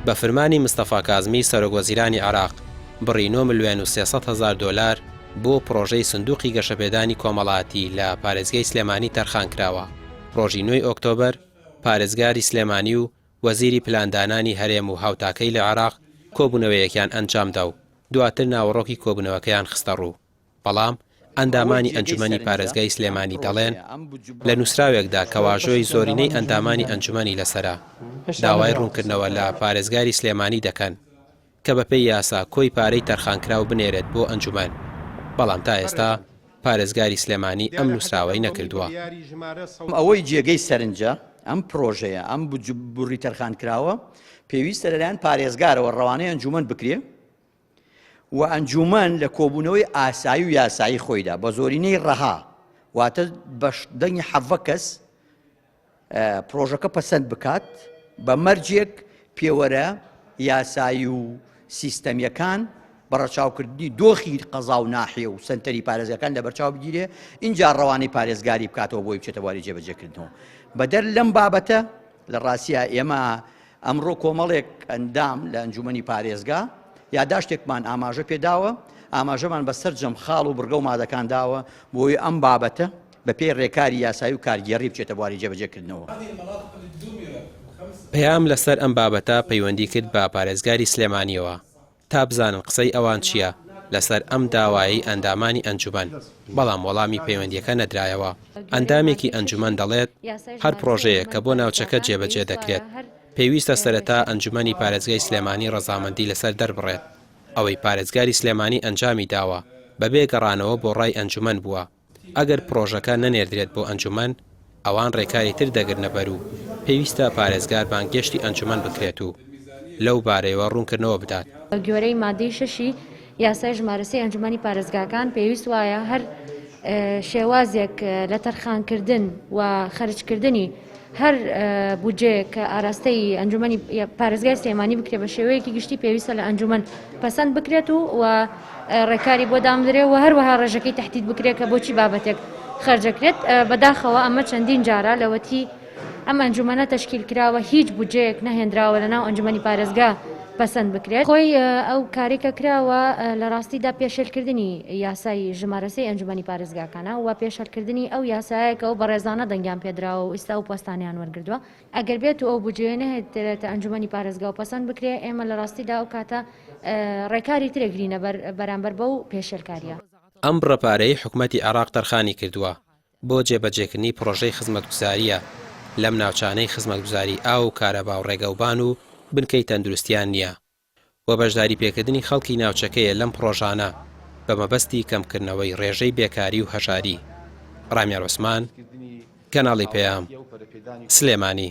بە فرمانی مستەفا کازمی سەرۆکوەزیرانی عێراق، بڕی نۆ ملوێن و 300 هەزار دۆلار بۆ پڕۆژەی سندوقی گەشەپێدانی کۆمەڵایەتی لە پارێزگای سلێمانی تەرخانکراوە. ڕۆژی نۆی ئۆکتۆبەر، پارێزگاری سلێمانی و وەزیری پلاندانانی هەرێم و هاوتاکەی لە عێراق کۆبوونەوەیەکیان ئەنجامدا و دواتر ناوەڕۆکی کۆبوونەوەکەیان خستەڕوو. بەڵام ئەندامانی ئەنجومەنی پارێزگای سلێمانی دەڵێن، لە نووسراوێکدا کە واژۆی زۆرینەی ئەندامانی ئەنجومەنی لەسەرە، داوای ڕوونکردنەوە لە پارێزگاری سلێمانی دەکەن کە بەپێی یاسا کۆی پارەی تەرخانکراو بنێرێت بۆ ئەنجومەن، بەڵام تا ئێستا پارێزگاری سلێمانی ئەم نووسراوەی نەکردووە. ئەوەی جێگەی سەرنجە، ئەم پرۆژەیە، ئەم بڕی تەرخانکراوە پێویستە لەلایەن پارێزگارەوە ڕەوانەی ئەنجومەن بکرێ، و ئەنجوومەن لە کۆبوونەوەی ئاسایی و یاسایی خۆیدا بە زۆرینەی ڕەها واتە بە دەنگی حەڤە کەس پرۆژەکە پەسەند بکات بە مەرجێک پێوەرە یاسایی و سیستەمیەکان بە ڕەچاوکردنی دۆخی قەزا و ناحیە و سنتەری پارێزگەکان لەبەرچاو بگیرێ اینجا ڕەوانەی پارێزگاری بکاتەوە بۆی بچێتە بواری جێبەجێکردنەوە بەدەر لەم بابەتە لە ڕاستیا ئێمە ئەمڕۆ کۆمەڵێک ئەندام لە ئەنجومەنی پارێزگا یاداشتێکمان ئاماژە پێداوە، ئاماژەمان بە سەرجەم خاڵ و بڕگە و مادەکان داوە بۆی ئەم بابەتە بە پێی ڕێکاری یاسایی و کارگێڕی بچێتە بواری جێبەجێکردنەوە. پەیام لەسەر ئەم بابەتە پەیوەندی کرد بە پارێزگاری سلێمانییەوە. تا بزانن قسەی ئەوان چییە لەسەر ئەم داوایەی ئەندامانی ئەنجومەن، بەڵام وەڵامی پەیوەندییەکە نەدرایەوە. ئەندامێکی ئەنجومەن دەڵێت، هەر پڕۆژەیەک کە بۆ ناوچەکە جێبەجێ دەکرێت، پێویستە سەرەتا ئەنجومەنی پارێزگای سلێمانی ڕەزامەندی لەسەر دەربڕێت، ئەوەی پارێزگاری سلێمانی ئەنجامی داوە بەبێ گەڕانەوە بۆ ڕای ئەنجومەن بووە. ئەگەر پڕۆژەکە نەنێردرێت بۆ ئەنجومەن، ئەوان ڕێکاری تر دەگرنەبەر و پێویستە پارێزگار بانگێشتی ئەنجومەن بکرێت و لەو بارەیەوە ڕوونکردنەوە بدات. بە گوێرەی مادەی شەشی یاسای ژمارە سێی ئەنجومەنی پارێزگاکان، پێویست وایە هەر شێوازێک لە تەرخانکردن و خەرجکردنی هەر بودجەیەک کە ئاراستەی ئەنجومەنی پارێزگای سلێمانی بکرێت بە شێوەیەکی گشتی پێویستە لە ئەنجومەن پەسەند بکرێت و و ڕێکاری بۆ دامدرێ و هەروەها ڕێژەکەی تهدید بکرێت کە بۆچی بابەتێک خەرجەکرێت بەداخەوە ئەمە چەندین جارە لەوەتی ئەم ئەنجومەنە تەشکیل کراوە هیچ بودجەیەک نەهێنراوە لە ناو ئەنجومەنی پارێزگا پەسەند بکرێت. خۆی ئەو کارەی کە کراوە لە ڕاستیدا پێشێلکردنی یاسای ژمارە سێی ئەنجومەنی پارێزگاکانە و پێشێلکردنی ئەو یاسایە کە ئەو بەڕێزانە دەنگیان پێدراوە و ئیستا ئەو پۆستانەیان وەرگردووە. ئەگەر بێت و ئەو بودجەیە نەهێنرێتە ئەنجومەنی پارێزگا و پەسەند بکرێ ئێمە لە ڕاستیدا ئەو کاتە ڕێکاری تر ئەگرینە بەر بەرامبەر بەو پێشێلکارییە. ئەم بڕە پارەیەی حکومەتی عێراق تەرخانی کردووە بۆ جێبەجێکردنی پڕۆژەی خزمەتگوزارییە لەم ناوچانەی خزمەتگوزاری ئاو و کارەبا و ڕێگەوبان و بنکەی تەندروستیان نییە و بەشداریپێکردنی خەڵکی ناوچەکەیە لەم پڕۆژانە بە مەبەستی کەمکردنەوەی ڕێژەی بێکاری و هەژاری. ڕامیار عوسمان، کەناڵی پەیام، سلێمانی.